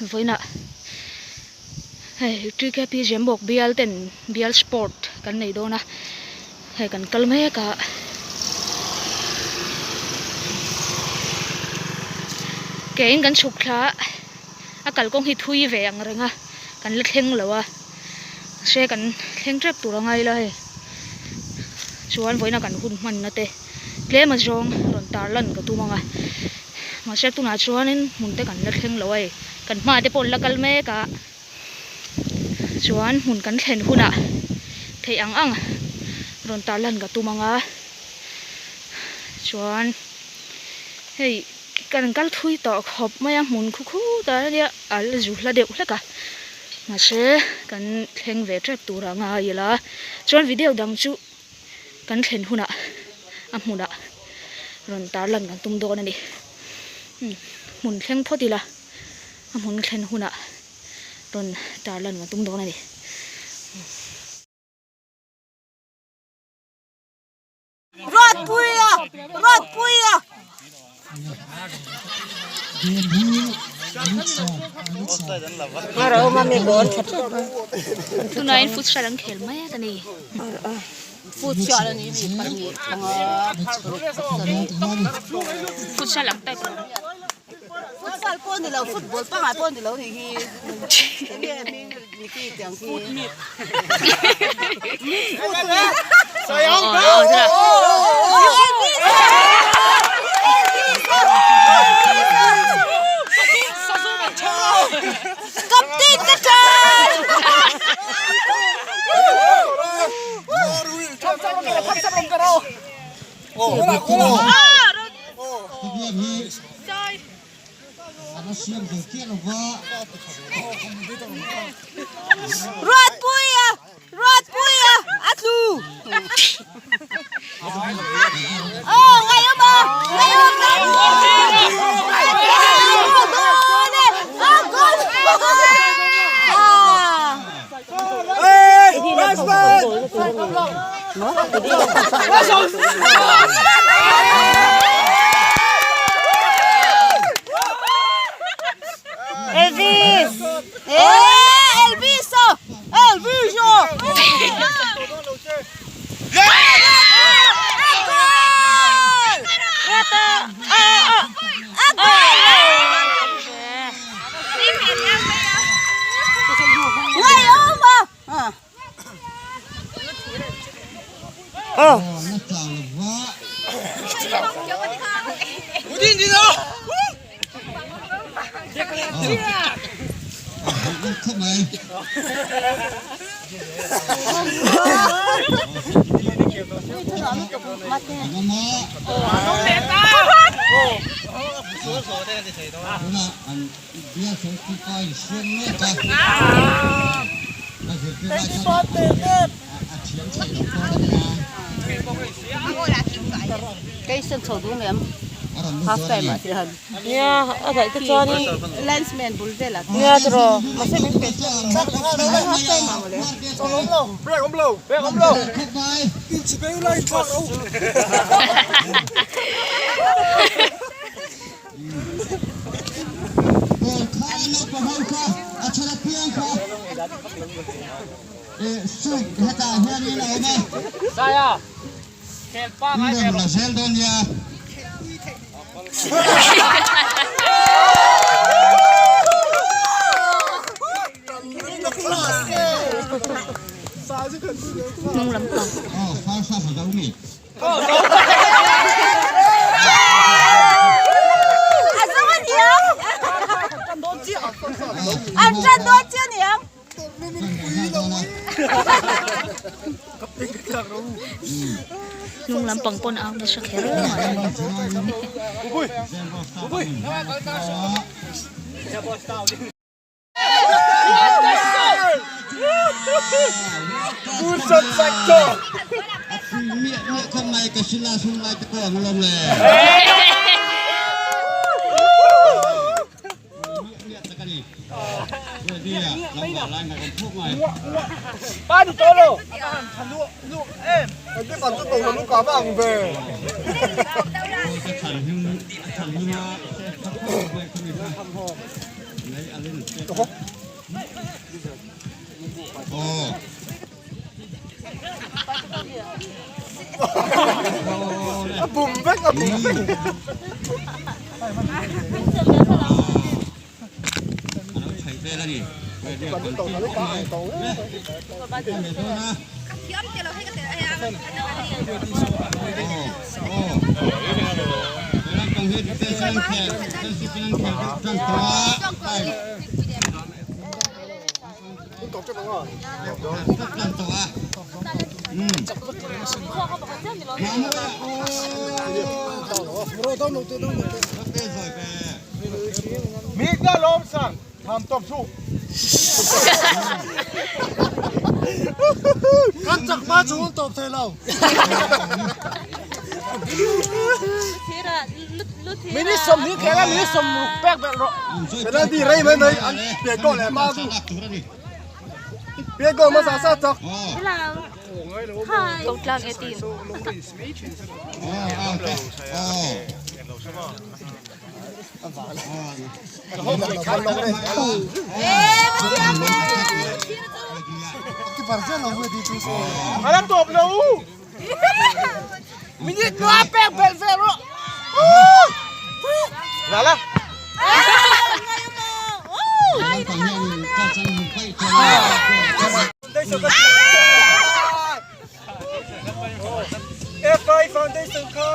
Vawiinah hei TKP Zembawk bial ten bial sport kan nei dawn a hei kan kal mek a. Keiin kan chhuk thla a a kalkawng hi thui ve ang reng a kan la thleng lo a mahse kan thleng tep tur a ngai la hei chuan vawiina kan hun hmanna te tlem a zawng rawn tar lan ka tum ang a mahse tunah chuanin hmun te kan la thleng lo a hei kan hma te pawh an la kal mek a chuan hmun kan thlen hunah theih ang ang rawn tar lan ka tum ang a chuan hei kan kal thui tawh khawp mai a hmun khu khu ta ania a la zu hla deuh hlek a mahse kan thleng ve tep tur a ngai ila chuan video dang chu. Kan thlen hunah a hmunah rawn tarlan kan tum dawn a ni. Hmun thleng phawt ila a hmun thlen hunah rawn tarlan kan tum dawn a ni. Ruatpuia! Ruatpuia! Tunah in futsal an khel mek a ni. Futsal ang type lo. Futsal pawh ni lo football pangai pawh ni lo nih hi. Enge hming Niki tiang khi. Kaptin ka tran! Ruatpuia! Ruatpuia! A tlu! Aw, ngaihawm a! Ngaihawm a! Elvis! Eh, Elvis! Elvis! Half time ah hian Nia a daih te chuanin Linesman bul velah Nia tiraw mahse min pe Half time ah mawle. Hnung lampang. A zawng a niang. An tan dawn chiah niang. Hnung lampang pawn au nasa kher mai. A bum vek a bum vek. Kan chakma chu an tawp thei lo. Minute 20 kher a minute 60 pek belh rawh. Penalty rei mai mai an pe goal leh hma chu. Pe goal hmasa sa chak. Ko tlang e team. Ala tawp lo. Minute nga pek belh ve rawh. Lala. FI Foundation kha.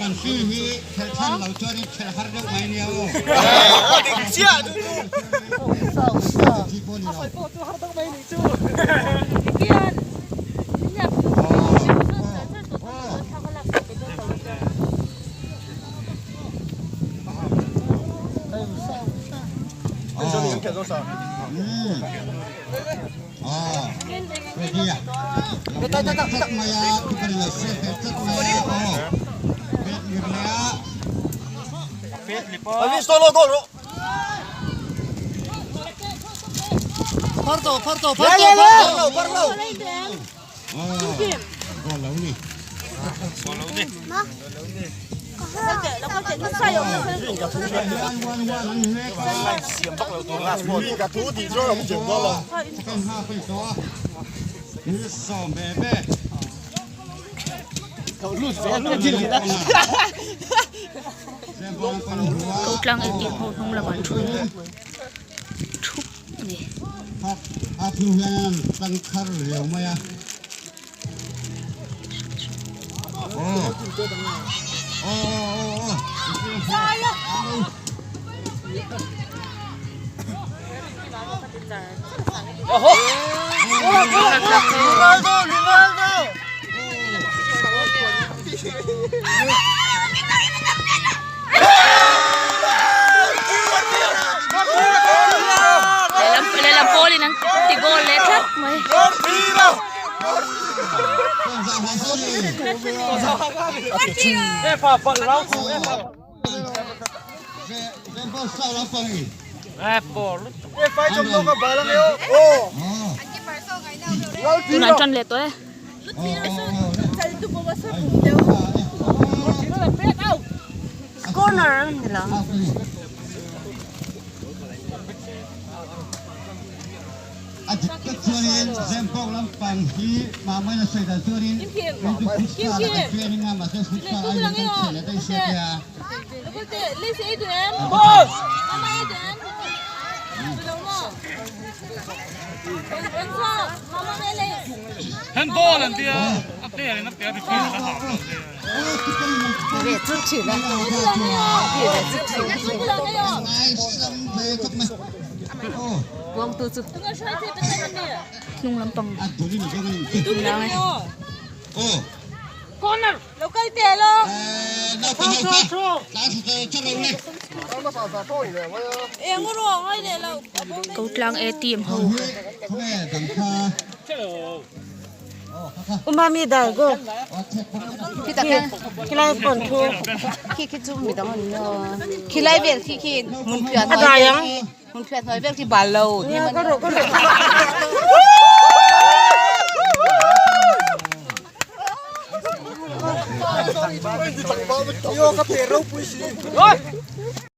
Kan fi hi khelh than lo chuan in khelh har deuh mai nia aw. A dik chiah chu chu. Thi pawh ni lo. Ko tlang engkim ho hnung lamah an thu thup a ni. Lehlam pawlin an ti goal leh tlat mai. Tunah an tan leh tawh e. Corner a ni lo. A dik tak chuanin Zempawk lampang hi Mamawina sawi dan chuanin Rintu futsal a kan training a mahse futsal aiin kan chhe leh daih sia tia. Hnung lampang lang e. Ko tlang e team ho. Umami dai go. Khilai phone thu. Khi khi chu midang an ni aw. Khilai vel khi khi hmun phiat A dai ang. Hmun phiat hnuai vel khi bal lo. Ka rawh ka rawh. Yo ka pe ropui si.